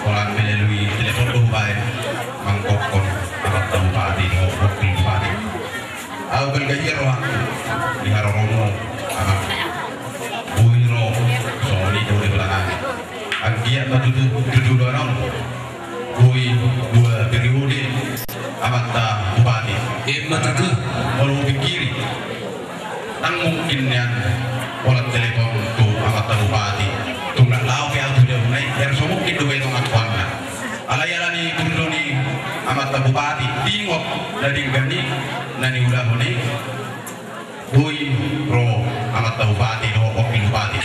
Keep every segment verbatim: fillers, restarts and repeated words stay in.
Holan melalui telepon do hubaen mangkophon amanta bupati dohot wakil bupati. Au balga hian rohangku di haroromu, amang. Boi ro songon i do di belanami. Anggiat ma tutu, tutu do annon boi dua periode amanta bupati. Ima tutu. Molo hupikiri, ndang mungkin nian holan telepon tu amanta bupati. Tung na laho pe au tu daun nai, jar so mungkin do be tong angkuanna. Alai ala ni burju ni amanta bupati, dingot na denggan i na niulahon i, boi ro amanta bupati dohot wakil bupati.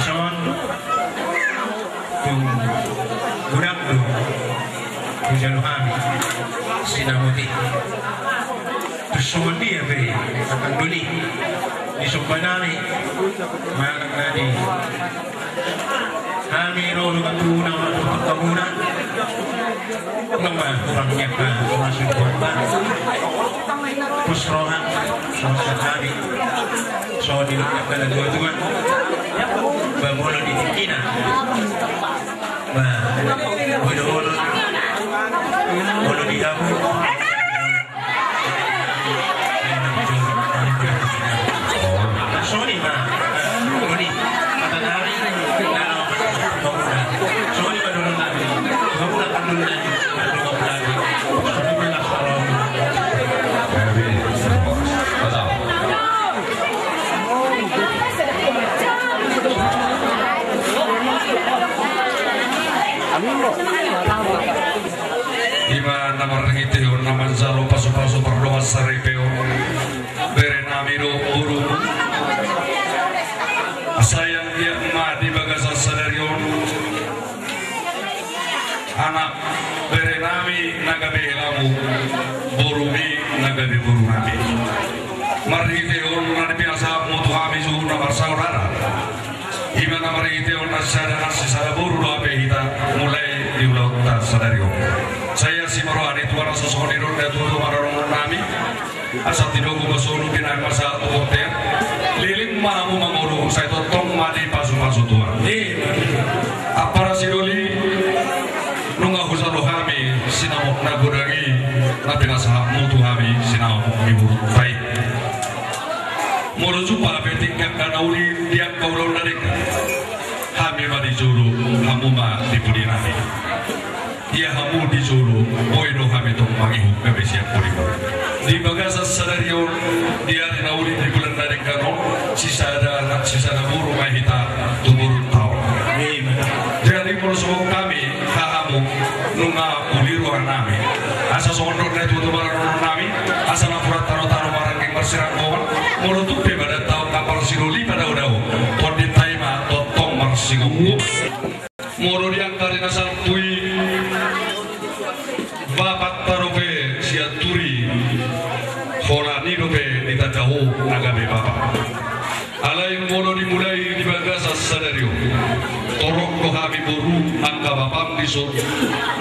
Ison, tung godang do hujalo hami sinamot i. Tung songon dia pe angka doli ni somba nami, manang na di hami ro dongan tuna, dongan tuna. Nunga hurang ni angka masuk korban. Pos roha songon sian hami. Songon i angka na tua-tua. Ba molo di tingkina, ba molo, molo di hamu. Ima na marhitehon na manjalo pasu-pasu pardongan saripeon, bere nami dohot boru. Asa anggiat ma di bagasan sadari on, anak bere nami na gabe helamu, boru nami na gabe boru nami. Marhitehon na dipinasahatmu tu hami suhut na marsaudara. Ima na marhitehon na sisada, na sisada boru do hape hita mulai di ulaonta sadari on. Sai asi ma roha ni Tuhan asa songon i do na tutu mararongon nami. Asa tidomu ma solu pinang masa tu bontean. Leleng ma hamu mangolu, sai tongtong ma dipasu-pasu Tuhan. Ampara sidoli, nunga hujalo hami sinamot na godang i na pinasahatmu tu hami sinamot ni boruta i. Molo jumpa pe tingki angka na uli di angka ulaon na denggan, hami ma di jolo, hamu ma di pudi nami. Ia hamu di jolo, boi do hami tong mangihut gabe sian pudi. Di bagasan sadari on, di ari na uli di bulan na denggan on, sisada anak sisada boru ma hita tu borunta on. Jadi molo songon hami, hahamu, nunga uli roha nami. Asa songon dohot na tutu mararongon nami, asa napuran tano-tano maranggi marsiranggongan, molo tung pe badan taon na parsidoli padao-dao, tondinta i ma tongtong marsigomgoman. Molo di angka ari na salpu i, bapanta dope Sianturi, holan i dope ditanda ho na gabe bapa. Alai molo dimulai di bagasan sadari on, torop do hami boru angka bapam dison.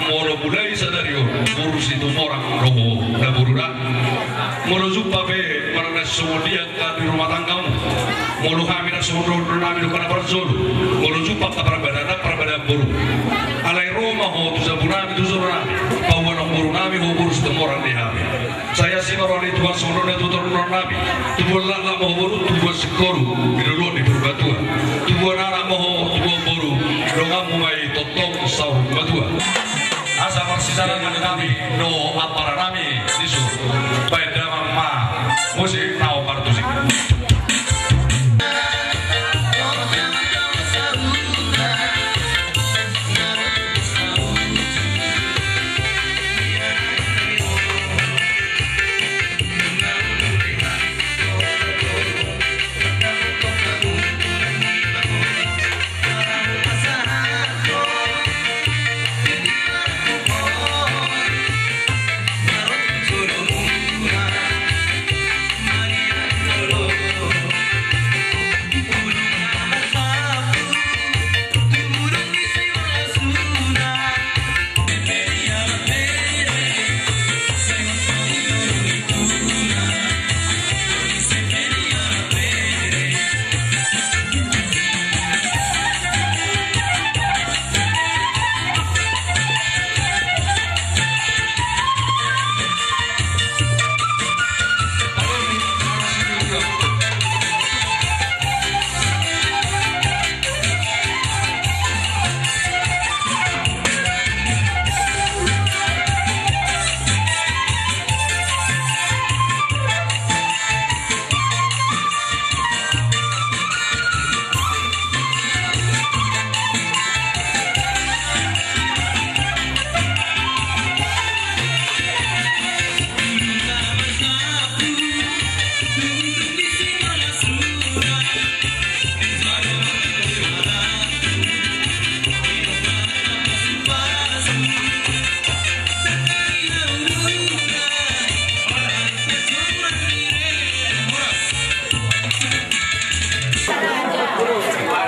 Molo mulai sadari on, boru Situmorang do ho na boruna. Molo jumpa pe manang na songon dia angka di rumah tanggamu, molo hami na songon dohot nami do angka na parjolo, molo jumpa angka parbadanan, parbadanan boru, alai ro ma ho tu jabu nami, tu jolo nami, paboa nang boru nami ho boru Situmorang di hami. Sai asi ma roha ni Tuhan songon na tutur nami. Tubuan laklak ma ho boru, tubuan singkoru di dolok ni Purbatua. Tubuan anak ma ho, tubuan boru, donganmu ma i tongtong saur matua. Asa marsijalangan nami do ampara nami di suhut. Baen damang ma musik na hombar tusi.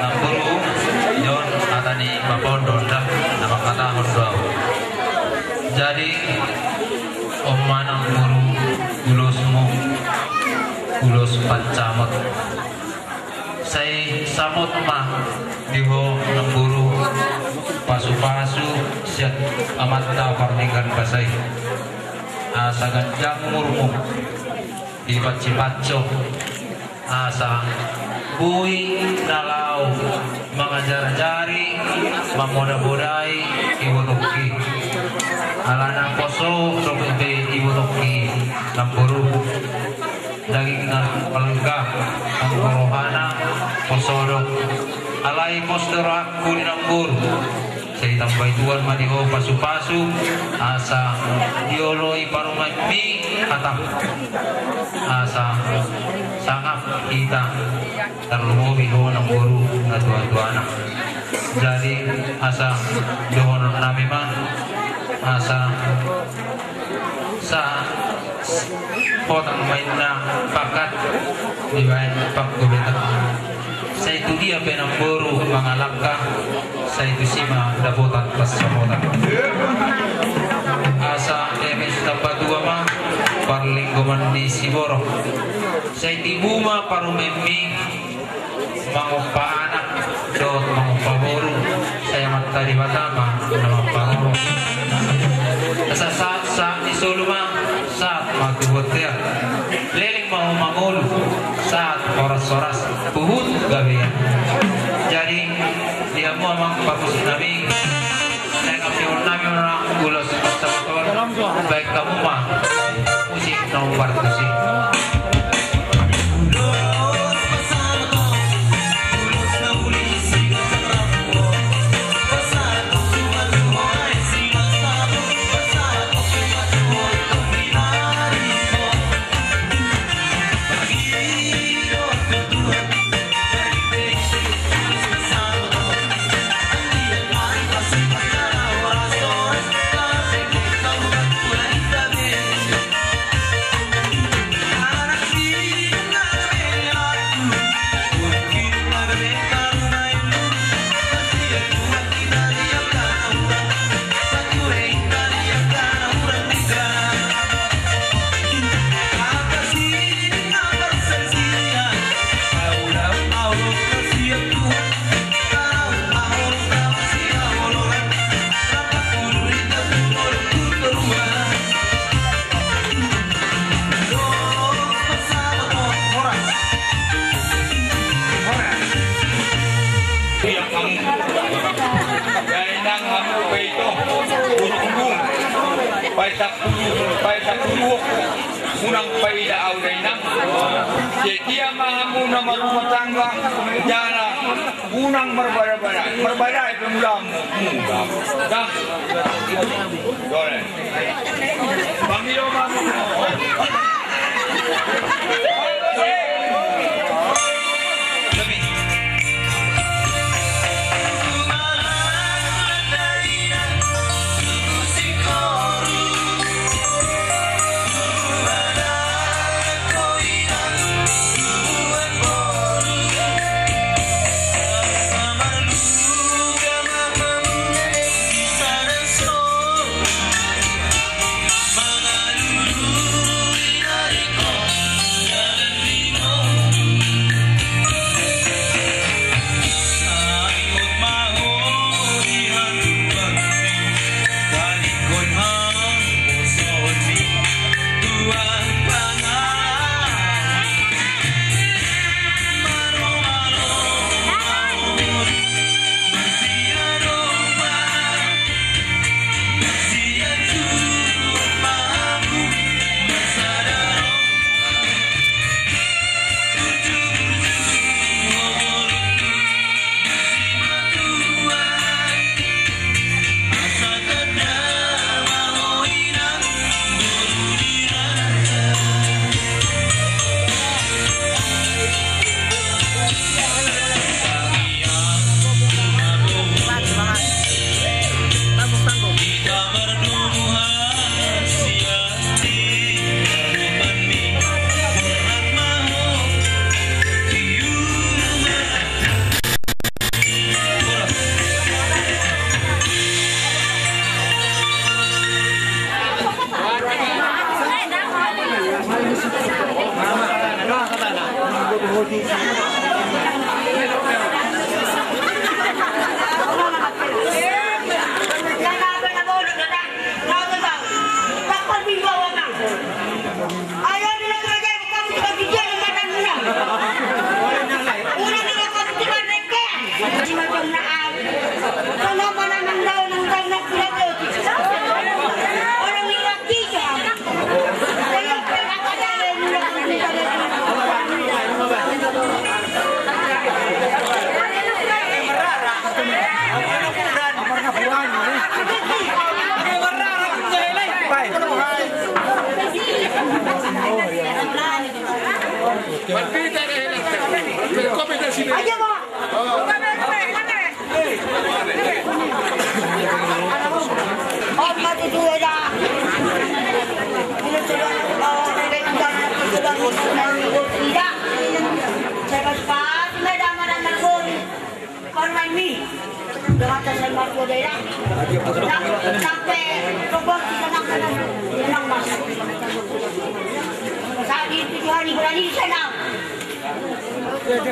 Namboru, on hata ni bapa on do, na manghatahon do ahu. Jadi, on ma namboru, ulosmu, ulos pancamot. Sai samot ma di ho namboru pasupasu sian Amanta Pardenggan Basa i. Asa ganjang umurmu, dipansipans ho, asa boi na laho mangajarajari, mamodamodai ibotongki. Alana pos do dope ibotongki, namboru. Dagingna malenggah, anggo rohana pos do. Alai pos do rohangku di namboru. Sai tambai Tuhan ma di ho pasupasu, asa dioloi parumaenmi hata, asa sangap hita, tarlumobi ho namboru na tuatuana. Jadi asa dohonon nami ma, asa sa- Potang ma inna pangkat dibaen panggobetan. Sai tu dia pe namboru mangalangka, sai tusi ma dapotan pansamotan. Asa eme sitamba tua ma parlinggoman ni siborok. Sai tibu ma parumaenmi mangompa anak dohot mangompa boru, sai Amanta Debata ma na mamparorot. Asa sahat, sahat ni solu ma, sahat ma tu bontean. Leleng ma ho mangolu, sahat horas-horas huhut gabean. Jadi, di hamu amang parmusik nami, sai ngambil nami ma ulos pasahaton, baen hamu ma musik na hombar tusi. Paida pulu, paida pulu. Unang paida au da inang. Setia ma hamu na marrumah tangga, jala unang marbada-bada. Marbada pe mulamu. Dah. Boleh. Pangido ma hamu.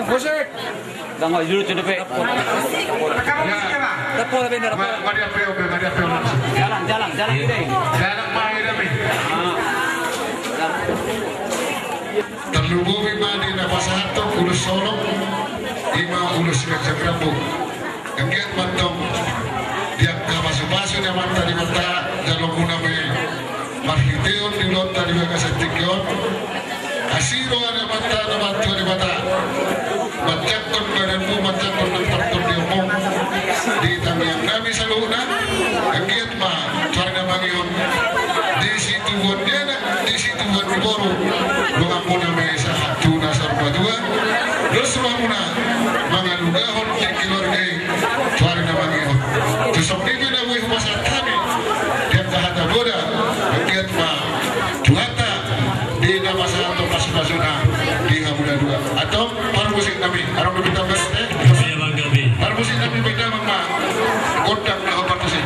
Musik. Dang, juru tu depe. Rekaman musik ya, Bang? Dapo, dapo, dapo. Jalan, jalan, jalan kita ini. Jalan, Bang, ini, Bang. Ah. Jalan. Tarlumobi ma di na pasahathon ulos holong, i ma ulos siganjang rambu. Anggiat ma antong di angka pasupasu ni Amanta Debata, jalo muna ma i marhitehon di ulaonta di bagasan tingki on. Asi roha ni Amanta na martua Debata manjangkon badanmu, manjangkon nang partondionmu di tangiang nami saluhutna. Anggiat ma tu ari na mangihut di situbuan ni anak, di situbuan ni boru, donganmuna ma i sahat tu na saur matua. Dos rohamuna mangalugahon di keluarga i tu ari na mangihut. Tu songon i pe na boi hupasahat hami di angka hata boda, anggiat ma Tuhanta di na pasahathon pasupasuna di hamu na dua. Antong parmusik nami, adong dope tambahan, eh? Parmusik nami, baen damang ma gondang na hombar tusi.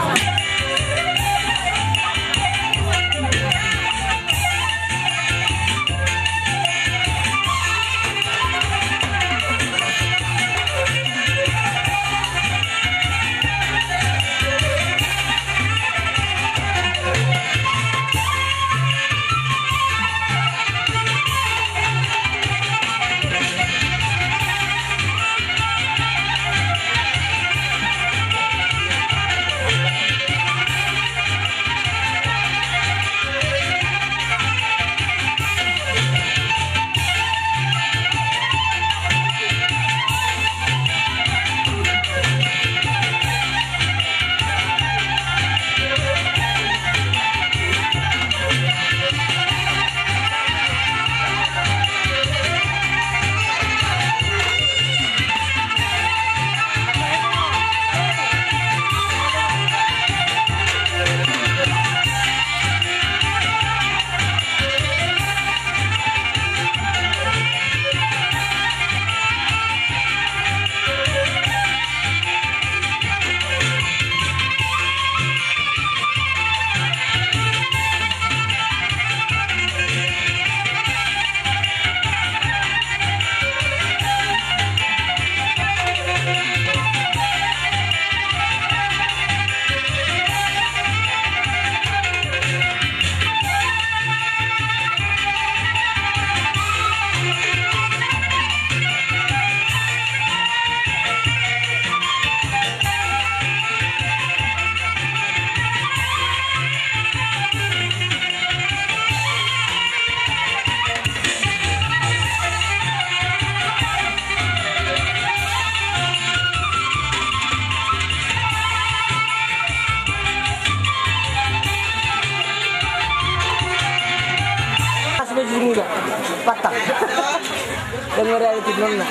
Kenapa lu kurang?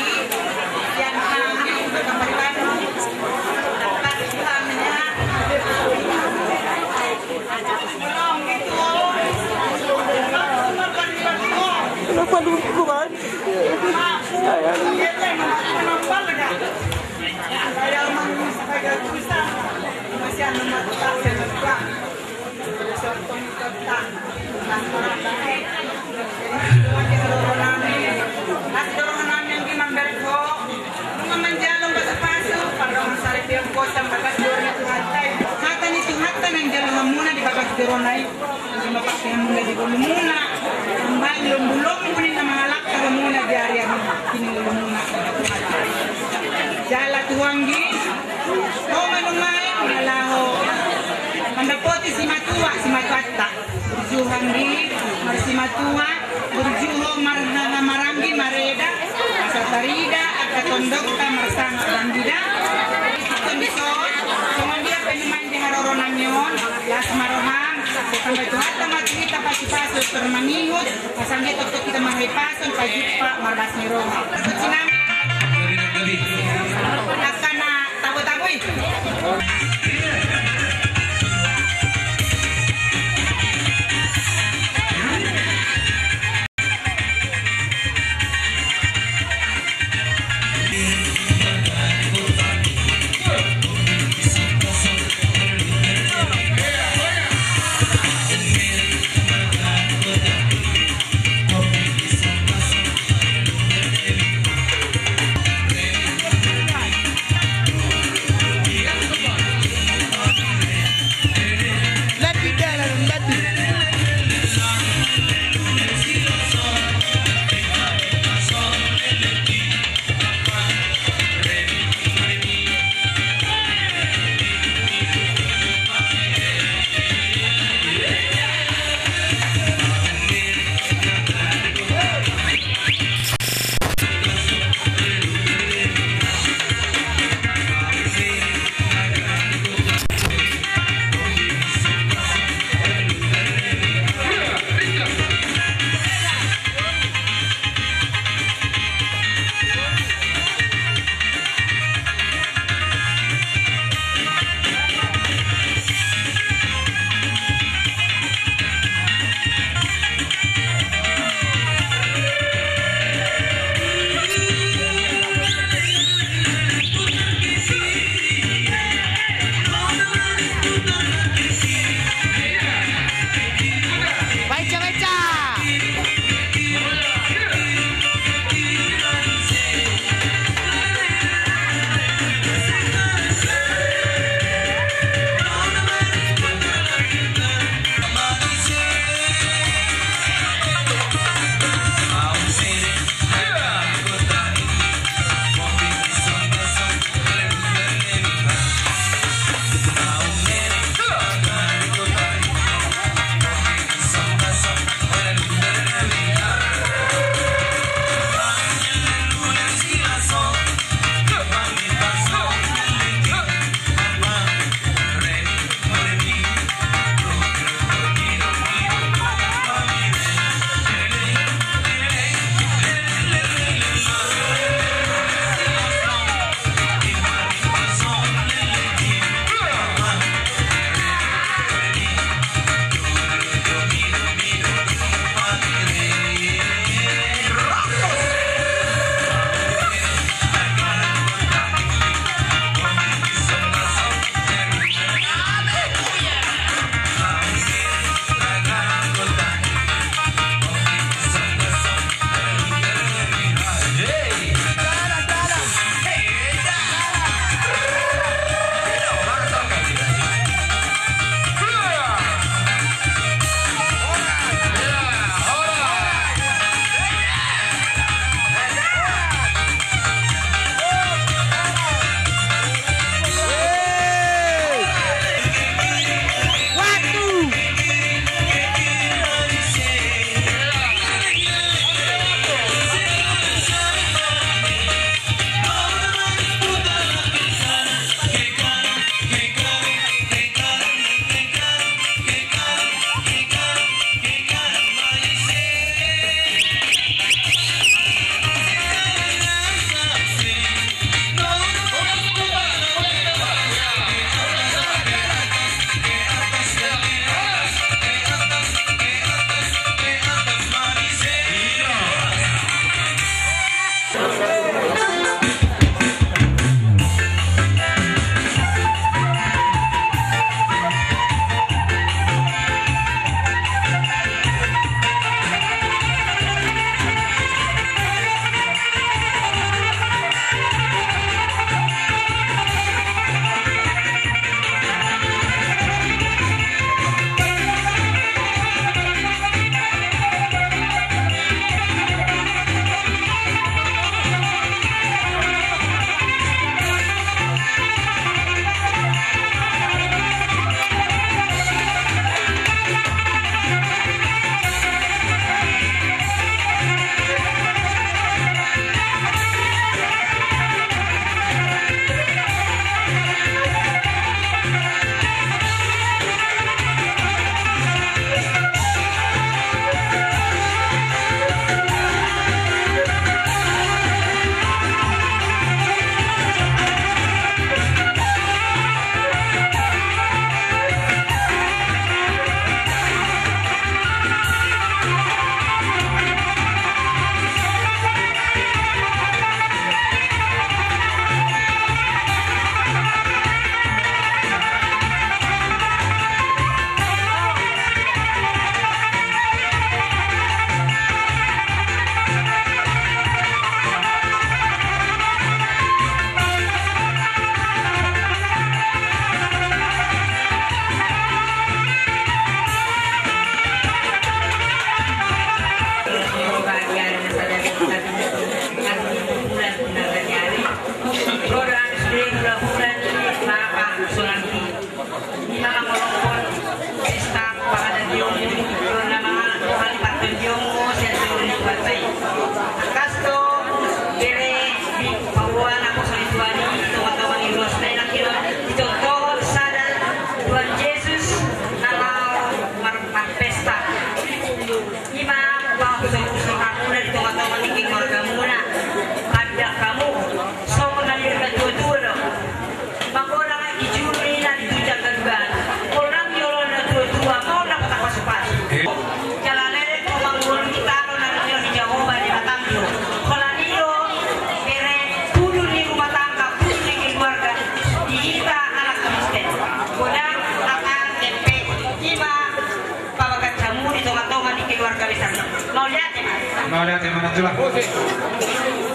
Hata ni Tuhanta i. Hata ni Tuhanta na manjalo hamuna di bagas joro na i. Di bagas hamuna di ngolumuna. Sambahen lombulombu ni na mangalangka hamuna di ari ari ni ngolumuna. Jala tu anggi. Ho ma nuaeng na laho mandapoti simatua, simatuanta. Burju ho anggi, marsimatua, burju ho marhaha maranggi mareda, asa tarida angka tondongta marsangap maranggi da. Tongon dia pe nuaeng di haroro nami on, las ma roham, sampai Tuhanta ma tu hita pasupasu tor mangihut, asa anggiat tongtong hita marhahipason, pajumpa, marlas ni roha. Angka na tabo-tabo i.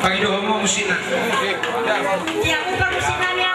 Pangidohon ma musikna. Ia, upa musikna, ia.